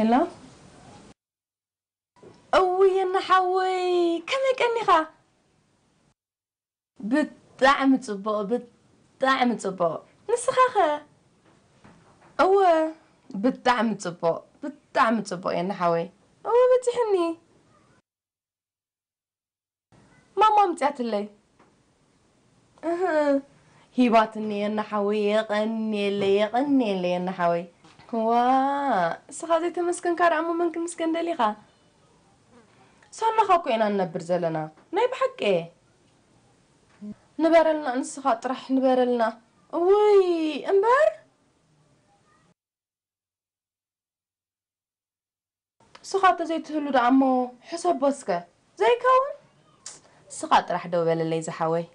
ሄሎ። እውይ የነ ሓወይ፣ ከመይ ቀኒኻ? ብጣዕሚ ጽቡቕ፣ ብጣዕሚ ጽቡቕ። ንስኻ ኸ? እወ፣ ብጣዕሚ ጽቡቕ፣ ብጣዕሚ ጽቡቕ የነ ሓወይ። እወ፣ በጺሕኒ። ማማ ኣምጺኣትለይ። እህ፣ ሂባትኒ የነ ሓወይ፣ የቐንየለይ፣ የቐንየለይ የነ ሓወይ። ዋ፣ ንስኻ ዘይተመስገንካ ደኣ እሞ መን ክምስገን ደሊኻ? ሳላኻ እኮ ኢና ንነብር ዘለና። ናይ ብሓቂ። ንበረልና፣ ንስኻ ጥራሕ ንበረልና። እውይ፣ እምበር። ንስኻ እንተዘይትህሉ ደኣ እሞ ሕሰቦ እስከ። ዘይከውን? ንስኻ ጥራሕ ደው በለለይ ዝሓወይ።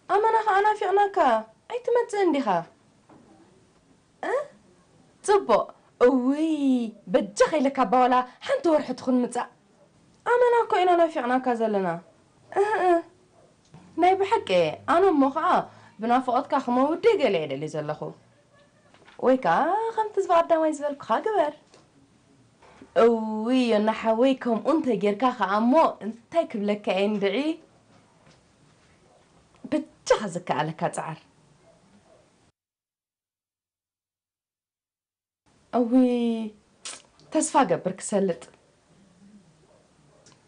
ኣመና ኸኣ ናፊቕናካ። ኣይትመጽእን ዲኻ? እ? ጽቡቕ። እውይ፣ በጃኻ ኢለካ እባ ዋላ ሓንቲ ወርሒ ትኹን ምጻእ። ኣመና እኮ ኢና ናፊቕናካ ዘለና። እህ፣ እህ። ናይ ብሓቂ፣ ኣነ እሞ ኸኣ ብናፍቖትካ ክመውት ደይ ገለ እየ ደልየ ዘለኹ። ወይ ከኣ ከምቲ እዚ ብቐዳማይ ዝበልኩኻ ግበር። እውይ፣ ዮና ሓወይ፣ ከምኡ እንተ ጌርካ ኸኣ እሞ እንታይ ክብለካ እየ እንድዒ። በጃኻ ዝከኣለካ ጽዓር። እውይ፣ ተስፋ ገብር ክሰልጥ።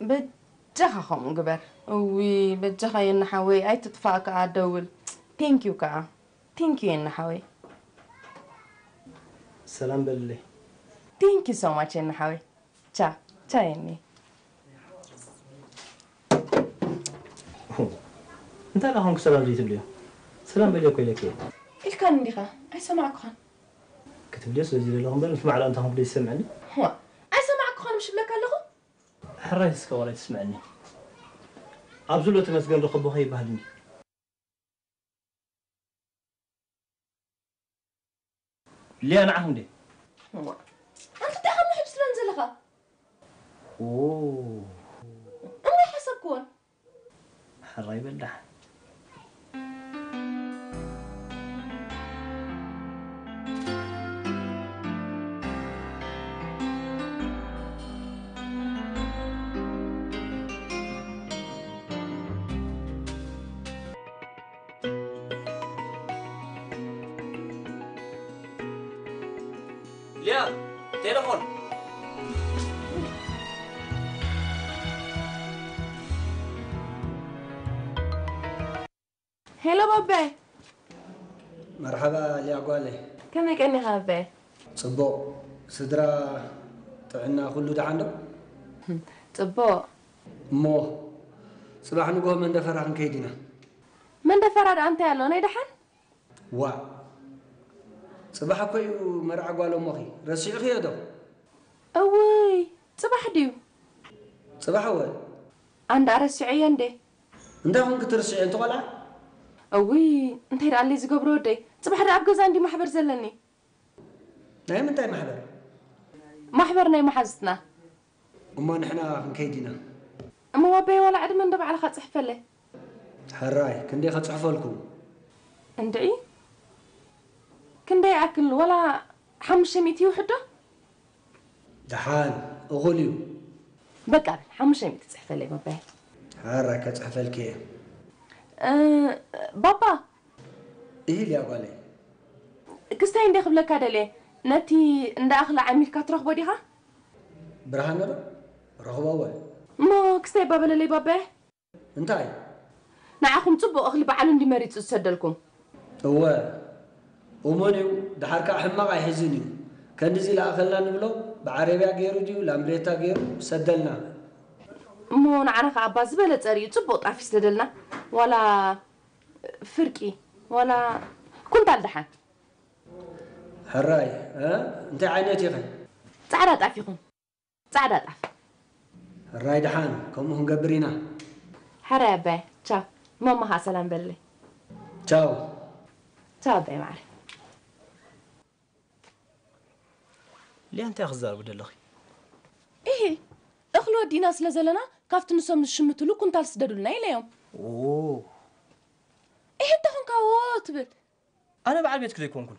በጃኻ ከምኡ ግበር። እውይ፣ በጃኻ ዮና ሓወይ፣ ኣይትጥፋእ ከኣ፣ ደውል። ቴንኪዩ ከኣ። ቴንኪዩ ዮና ሓወይ። ሰላም በልለይ። Thank you so much ዮና ሓወይ። ቻ፣ ቻ ዮኒ። እንታይ ደኣ ኾንኩ ሰላም ዘይትብልዮ? ሰላም በልዮ እኮ ኢለኪ እየ። ኢልካኒ እንዲኻ፣ ኣይሰማዕኩኻን። ክትብልዮ ስለ ዝደለኹ እምበር፣ ምስ ማዕዳ እንታይ ኾንኩ ዘይትሰምዐኒ? ዋ፣ ኣይሰማዕኩኻን ምሽ እብለካ ኣለኹ? ሕራይ እስከ ዋላ ኣይትስምዐኒ። ኣብ ዝሎ ተመስገን ረኸቦ ከይበሃል እንዲ። ሊያ ንዓኹም ድየ? እዋ፣ ኣንተ እንታይ ካብ ምሕብስለን ዘለኻ? ኦ። እሞ ሓሰብክዎን። ሕራይ በል ደሓን። ሊያ፣ ቴሌፎን። ሄሎ ባባይ። መርሓባ ሊያ ጓለይ። ከመይ ቀኒኻ ባባይ? ጽቡቕ። ስድራ፣ ጥዕና፣ ኩሉ ደሓን ዶ? ጽቡቕ። እሞ፣ ጽባሕ ንግሆ መንደፈራ ክንከይድ ኢና። መንደፈራ ደኣ እንታይ ኣሎ? ናይ ደሓን? ዋእ! ጽባሕ እኮ እዩ መርዓ ጓል እሞኺ። ረሲዕኽዮ ዶ? እውይ፣ ጽባሕ ድዩ? ጽባሕ እወ። ኣንዳ ረሲዐዮ እንዴ። እንታይ ኾንኪ ትርስዕዮ፣ ኣንቲ ቖልዓ? እውይ፣ እንታይ ደኣ ኣለይ ዝገብሮ ወደይ? ጽባሕ ደኣ ኣብ ገዛ እንዲ ማሕበር ዘለኒ። ናይ ምንታይ ማሕበር? ማሕበር ናይ መሓዙትና። እሞ ንሕና ክንከይድ ኢና። እሞ ባባይ ዋላ ዕድመ እንዶ ባዕልኻ ጽሕፈለይ። ሕራይ፣ ክንደይ ከጽሕፈልኩም? እንድዒ? ክንደይ ይኣክል? ዋላ ሓሙሽተ ሚእቲ ይውሕድ ዶ? ደሓን፣ እኹል እዩ። በቃ በል፣ ሓሙሽተ ሚእቲ ጽሕፈለይ ባባይ። ሕራይ፣ ከጽሕፈልኪ እየ። እ፣ ባባ! ኢሂ ሊያ ጓለይ። ክስታይ እንደ ክብለካ ደልየ፣ ነቲ እንዳ ኣኽሊ ዓሚልካ ትረኽቦ ዲኻ? ብርሃነ ዶ? ረኽቦ እወ። እሞ ክስታይ እባ በለለይ ባባየ። እንታይ? ንዓኹም ጽቡቕ እኽሊ ባዕሉ እንዲ መሪጹ ዝሰደልኩም። እወ። እሙን እዩ፣ ደሓር ከኣ ሕማቕ ኣይሕዝን እዩ። ከንድዚ ለኣኸልና ንብሎ፣ ብዓረብያ ገይሩ ድዩ፣ ላምብሬታ ገይሩ ሰደልና። እሞ ንዓና ከኣ እባ ዝበለጸ ርእዩ ጽቡቕ ጣፍ ይስደደልና። ዋላ ፍርቂ፣ ዋላ ኩንታል ደሓን። ሕራይ፣ እ? እንታይ ዓይነት ኢኸ? ጻዕዳ ጣፍ ይኹን። ጻዕዳ ጣፍ። ሕራይ ደሓን፣ ከምኡ ክንገብር ኢና። ሕራይ ኣባይ፣ ቻው። ማማ ኸኣ ሰላም በልለይ። ቻው። ቻው ኣባይ ማዕረ። ሊያ፣ እንታይ ክትዛረቢ ደለኺ? ኢሂ፣ እኽሊ ወዲእና ስለ ዘለና፣ ካብቲ ንሶም ዝሽምትሉ ኩንታል ስደዱልና ኢለዮም። ኦ። ኢሂ፣ እንታይ ኾንካ ዎ ትብል? ኣነ በዓል ቤትኪ ዘይኮንኩን።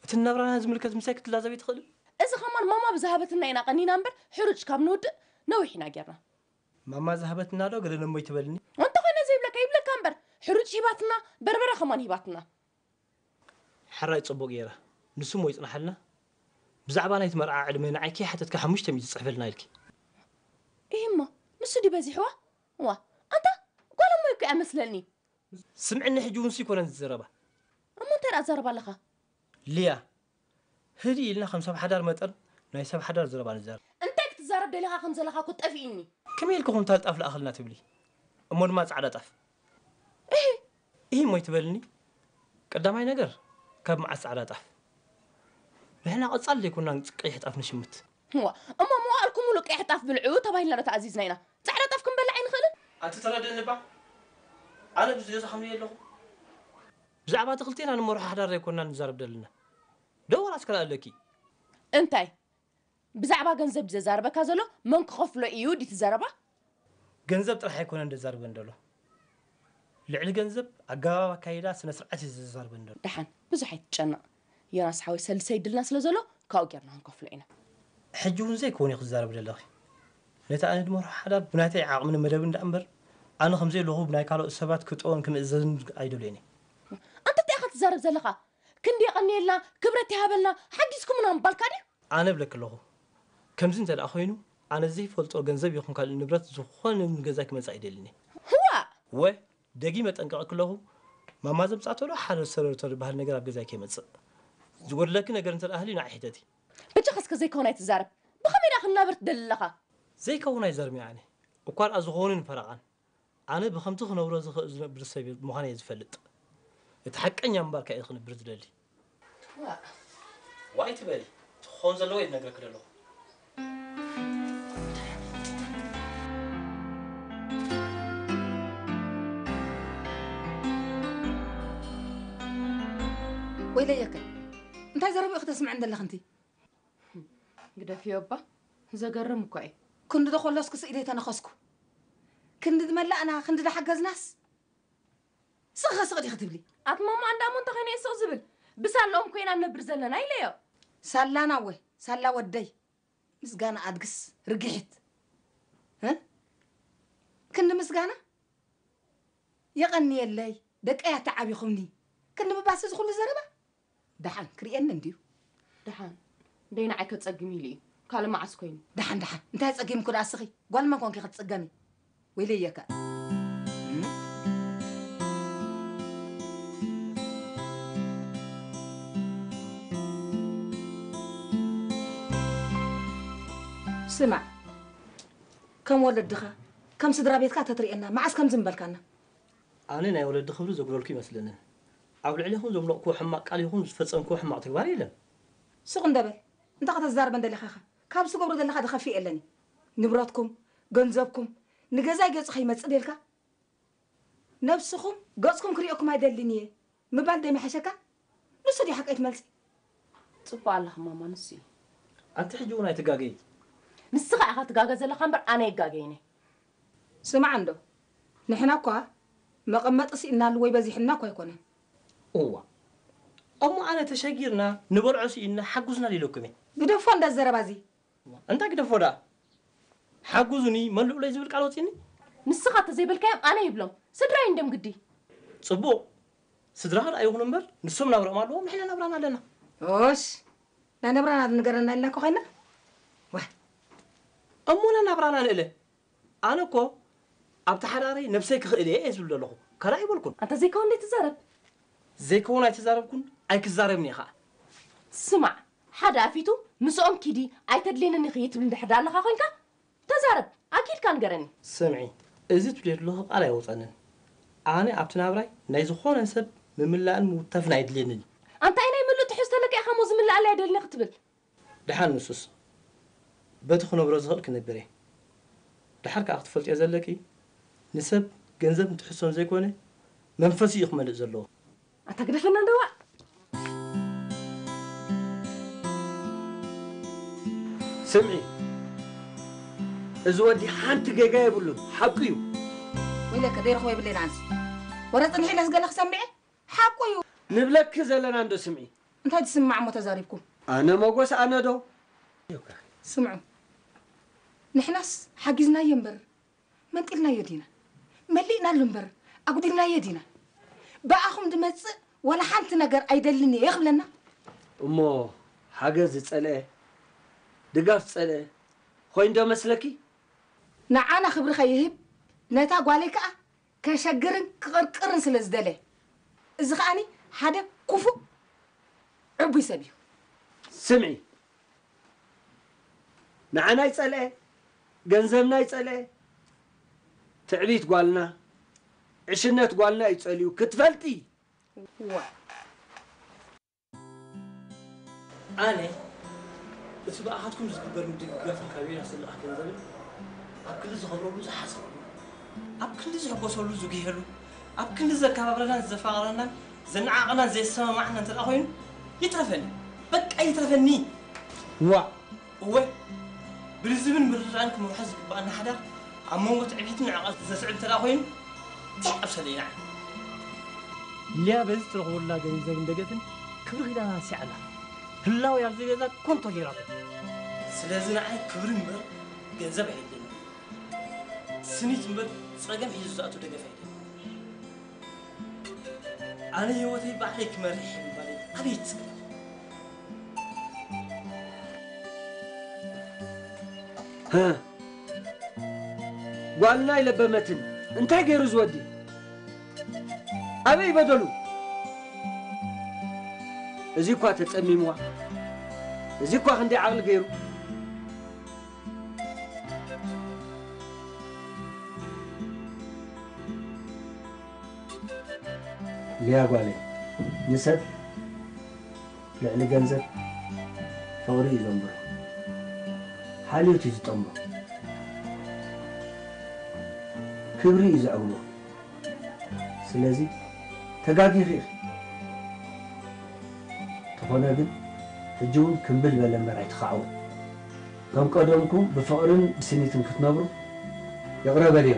እቲ ናብራና ዝምልከት ምሳይ ክትላዘቢ ትኽእሊ? እዚ ኸማን ማማ ብዝሃበትና ኢና ቀኒና እምበር፣ ሕሩጭ ካብ ንውድእ ነዊሕ ኢና ጌርና። ማማ ዝሃበትና ዶ ገደን እሞ ይትበልኒ? እንተኾይነ ዘይብለካ ይብለካ እምበር፣ ሕሩጭ ሂባትና፣ በርበረ ኸማን ሂባትና። ሕራይ ጽቡቕ ገይራ። ንሱ እሞ ይጽናሓልና። ብዛዕባ ናይቲ መርዓ ዕድመ ንዓይ ከይሓተትካ ሓሙሽተ ሚእቲ ጽሕፈልና ኢልኪ። ኢሂ እሞ፣ ንሱ ድዩ በዚሕዋ? ዋ፣ ኣንታ፣ ጓል እሞ እኮ እያ መስለኒ። ስምዕኒ፣ ሕጂ እውን ሲ ኮነን ዝዘረባ። እሞ እንታይ ደኣ ትዛረብ ኣለኻ? ሊያ፣ ህድእ ኢልና ከም ሰብ ሓዳር መጠን ናይ ሰብ ሓዳር ዘረባ ንዛረብ። እንታይ ክትዛረብ ደሊኻ ከም ዘለኻ እኮ ጠፊእኒ። ከመይ ኢልኪ ኩንታል ጣፍ ለኣኽልና ትብሊ? እሞ ድማ ጻዕዳ ጣፍ። እህ! እህ እሞ ይትበልኒ። ቀዳማይ ነገር፣ ካብ መዓስ ጻዕዳ ጣፍ? ንሕና ቀጻል ዘይኮናን ቀይሕ ጣፍ ንሽምት። እዋ፣ እሞ መዋእልኩም ሙሉእ ቀይሕ ጣፍ ብልዑ ተባሂልና ዶ ተኣዚዝና ኢና? ጻዕዳ ጣፍ ክንበልዕ ኣይንኽእልን? ኣንቲ ተረድእኒ እባ። ኣነ ብዚ ገዛ ከምኒ ኣለኹ። ብዛዕባ እቲ ክልቴና ንመርሖ ሓዳር ዘይኮንና ንዛረብ ደለና። ዶ ዋላ ኣስከላ ኣለኪ? እንታይ? ብዛዕባ ገንዘብ ድዩ ዘዛርበካ ዘሎ? መን ክኸፍሎ እዩ ድዩ እቲ ዘረባ? ገንዘብ ጥራሕ ኣይኮነን ደዛርበን ደሎ። ልዕሊ ገንዘብ ኣገባብ ኣካይዳ ስነ ስርዓት እዩ ዘዛርበን ደሎ። ደሓን፣ ብዙሕ ኣይትጨነቕ። ዮናስ ሓወይ ሰልዲ ሰይድልና ስለ ዘሎ ካብኡ ጌርና ክንከፍሎ ኢና። ሕጂ እውን ዘይከውን እዩ ክዛረብ ደለኺ። ነቲ ኣነ ድመርሖ ሓዳር ብናተይ ዓቕምን መደብን ደኣ እምበር፣ ኣነ ከምዘይ ኣለኹ ብናይ ካልኦት ሰባት ክጥወን ክምእዘዝን ኣይደልዮን እየ። ኣንታ እንታይ ኢኻ ትዛረብ ዘለኻ? ክንዲ የቐንየልና፣ ክብረት ይሃበልና፣ ሓጊዝኩምና ምባልካ ድዩ? ኣነ እብለኪ ኣለኹ፣ ከምዚ እንተ ደኣ ኾይኑ፣ ኣነ ዘይፈልጦ ገንዘብ ይኹን ካልእ ንብረት ዝኾነ ንገዛይ ክመጽእ ኣይደልን እየ። ህዋ! ወ፣ ደጊመ ጠንቀቐኪ ኣለኹ፣ ማማ ዘምጻእቶ ዶ ሓደ ሰረርቶ ዝበሃል ነገር ኣብ ገዛይ ከይመጽእ። ዝጎድለኪ ነገር እንተ ደኣ ሃልዩ ንዓይ ሕተቲ። በጃኻ እስከ ዘይከውን ኣይትዛረብ። ብኸመይ ደኣ ክናበር ትደሊ ኣለኻ? ዘይከውን ኣይዛረብን እየ ኣነ። እኳ ደኣ ዝኾንን ፈረቓን። ኣነ ብኸምቲ ክነብሮ ዝኽእል ዝነብር ሰብ ምዃነይ እየ ዝፈልጥ። እቲ ሓቀኛ ምንባር ከኣ እየ ክንብር ዝደሊ። ዋእ። ዋይ ትበሊ። እቲ ክኸውን ዘለዎ እየ ዝነግረኪ ዘለኹ። ወይለየከ። እንታይ ዘረባ ኢኺ ተስምዐን ዘለኺ እንቲ? ግደፍዮ እባ፣ ዘገርም እኮ እዩ። ክንዲ ዶ ከሎስ ክስኢደይ ተነኸስኩ። ክንዲ ድመላእና፣ ክንዲ ድሓገዝናስ። ስቕ ስቕ ዲኺ ትብሊ? ኣቲ ማማ፣ ኣንዳ እሞ እንተኾይነ እየ ስቕ ዝብል? ብሳልኦም ኮይና ንነብር ዘለና ኢለዮ። ሳላና እወ፣ ሳላ ወደይ። ምስጋና ኣድግስ ርግሒት። እ? ክንዲ ምስጋና? የቐንየለይ፣ ደቀይ ኣተዓቢኹምኒ። ክንዲ ምባስ እዚ ኩሉ ዘረባ? ደሓን ክርእየኒ እንድዩ። ደሓን። ደይ ንዓይ ከጸግም ኢሉ እዩ። ካልእ መዓስ ኮይኑ? ደሓን፣ ደሓን። እንታይ ኣጸጊምኩ ደኣ እስኺ? ጓል መን ኮንኪ ክትጽገሚ? ወይለየካ። ስማዕ፣ ከም ወለድኻ፣ ከም ስድራ ቤትካ ተትርእየና፣ መዓስ ከምዚ ምበልካና? ኣነ ናይ ወለዲ ክብሪ ዘጉደልኩ ይመስለንን። ኣብ ልዕሌኹም ዘምለቕኩዎ ሕማቕ ቃል ይኹን ዝፈጸምኩዎ ሕማቕ ተግባር የለን። ስቕ እንደ በል። እንታይ ከተዛርበን ደሊኻ ኢኻ? ካብ ዝትገብሮ ዘለኻ ዝኸፍእ የለን እዩ። ንብረትኩም፣ ገንዘብኩም፣ ንገዛይ ገጹ ከይመጽእ ደልካ? ነብስኹም፣ ገጽኩም ክርእየኩም ኣይደልን እየ ምባል ዶ ይመሓሸካ? ንሱ ድዩ ሓቀይ ትመልሲ? ጽቡቕ ኣለኺ ማማ፣ ንሱ እዩ። ኣንቲ ሕጂ እውን ኣይትጋገዪ። ንስኻ ኢኻ ትጋገ ዘለኻ እምበር ኣነ ኣይጋገይን እየ። ስማዕ እንዶ፣ ንሕና እኳ መቐመጢ ስኢንናሉ ወይ በዚሕና እኳ ኣይኮነን። እዋ፣ እሞ ኣነ ተሸጊርና ንበልዖ ስኢንና ሓጉዝና ሊለኩም እየ። ግደፎ እንዳ ዘረባ እዚ። እንታይ ግደፎ ደኣ? ሓጉዙኒ፣ መልኡለይ ዝብል ቃል ወጺኒ። ንስኻ እንተዘይበልካዮም ኣነ ይብሎም። ስድራይ እንድዮም ግዲ። ጽቡቕ። ስድራኻ ደኣ ይኹኑ እምበር፣ ንሶም ናብርኦም ኣለዎም፣ ንሕና ናብራና ኣለና። ኦሽ፣ ናይ ናብራና ንገረና ኢልና እኮ ኮይና። ዋይ። እሞ ናይ ናብራና ንእለ። ኣነ እኮ ኣብቲ ሓዳረይ ነብሰይ ክኽእል እየ እየ ዝብል ዘለኹ። ካልእ ኣይበልኩን። ኣንታ ዘይከውን ዘይትዛረብ። ዘይከውን ኣይተዛረብኩን፣ ኣይክዛረብን እየ ኸኣ። ስማዕ፣ ሓደ ኣፊቱ ምስኦም ኪዲ ኣይተድልየንን ኢኺ ትብል እንድሕር ደኣ ኣለኻ ኮይንካ፣ ተዛረብ፣ ኣኪልካ ንገረኒ። ስምዒ፣ እዚ ትብልዮ ዘለኹ ቃል ኣይወጸንን። ኣነ ኣብቲ ናብራይ ናይ ዝኾነ ሰብ ምምላእን ምውታፍን ኣይድልየንን እዩ። ኣንታ ኣይ ናይ ምሉእ ትሕዝቶ ኣለካ ኢኻ እሞ ዝምልኣለይ ኣይደልን ክትብል? ደሓን ንሱስ፣ በቲ ክነብሮ ዝኽእል ክነብር እየ። ደሓር ከኣ ክትፈልጥዮ ዘለኪ፣ ንሰብ ገንዘብን ትሕዝቶን ዘይኮነ፣ መንፈሱ እዩ ክመልእ ዘለዎ። ኣታ ግደፈና እንደዋ። ስምዒ፣ እዚ ወዲ ሓንቲ ጌጋ የብሉን፣ ሓቁ እዩ። ወይለከ፣ ደይረኽቦ የብለይን ኣንስ። ወረ ጽንሒ ኢለስ ገለ ክሰምዕ? ሓቁ እዩ። ንብለኪ ዘለና እንዶ ስምዒ። እንታይ ትስማዕ እሞ ተዛሪብኩም? ኣነ መጎስ ኣነ ዶ? ስምዑ፣ ንሕናስ ሓጊዝናዮ እምበር መንጢልናዮ ዲና? መሊእናሉ እምበር ኣጉዲልናዮ ዲና? ብኣኹም ዝመጽእ ዋላ ሓንቲ ነገር ኣይደልን እየ ክብለና? እሞ ሓገዝ ዝጸልአ፣ ድጋፍ ዝጸልአ ኮይኑ ዶ መስለኪ? ንዓና ክብሪ ከይህብ፣ ነታ ጓለይ ከኣ ከሸግርን ክቕርቅርን ስለ ዝደለ፣ እዚ ከኣኒ ሓደ ክፉእ ዕቡይ ሰብ እዩ። ስምዒ፣ ንዓና ይጸልአ፣ ገንዘብና ይጸልአ፣ ትዕቢት ጓልና፣ ዕሽነት ጓልና እዩ ጸልዩ ክትፈልጢ። ዋ። ኣነ እቲ ብኣኻትኩም ዝግበር ምድግጋፍን ካብ ዮናስ ዝለኣኽ ገንዘብን ኣብ ክሊ ዝኸብረሉ ዝሓሰበሉ፣ ኣብ ክንዲ ዝሕጎሰሉ ዝጉሄሉ፣ ኣብ ክንዲ ዘከባብረናን ዘፋቕረናን ዘነዓቕናን ዘየሰማማዕና እንተ ደኣ ኮይኑ፣ ይትረፈኒ። በቃ ይትረፈኒ። ዋእ! እወ፣ ብልዝብን ምርድዳእን ክመርሖ ዝግብኣና ሓዳር፣ ኣብ መንጎ ትዕቢትን ንዕቐትን ዘስዕብ እንተ ደኣ ኮይኑ፣ እንታይ ኣብ ሰለይና? ሊያ በዚ ትረኽበላ ገንዘብን ደገፍን ክብሪ ኪዳና ረሲዓ ኣላ። ህላወ ኣብዚ ገዛ ኮንቶ ገይራቶ። ስለዚ ንዓይ ክብሪ እምበር ገንዘብ ኣየድልየኒ። ስኒት እምበር ጸገም ሒዙ ዝኣቱ ደገፍ ኣየድልየኒ። ኣነ ህይወተይ ባዕለይ ክመርሕ እየ ምባለይ ኣበይ ትስክል? ጓልና ኣይለበመትን። እንታይ ገይሩ ዝወዲ? ኣበይ በደሉ? እዚ እኳ ተጸሚምዋ። እዚ እኳ ክንደይ ዓቕሊ ገይሩ። ሊያ ጓለይ፣ ንሰብ ልዕሊ ገንዘብ ፍቕሪ እዩ ዘንብሮ። ሓልዮት እዩ ዝጠምሮ። ክብሪ እዩ ዘዕብሮ። ስለዚ ተጋጊኺ ኢኺ። እንተኾነ ግን ሕጂ እውን ክምብል በለ እምበር ኣይትኻዕዎ። ከም ቀደምኩም ብፍቕርን ብስኒትን ክትነብሩ ይቕረ በልዮ።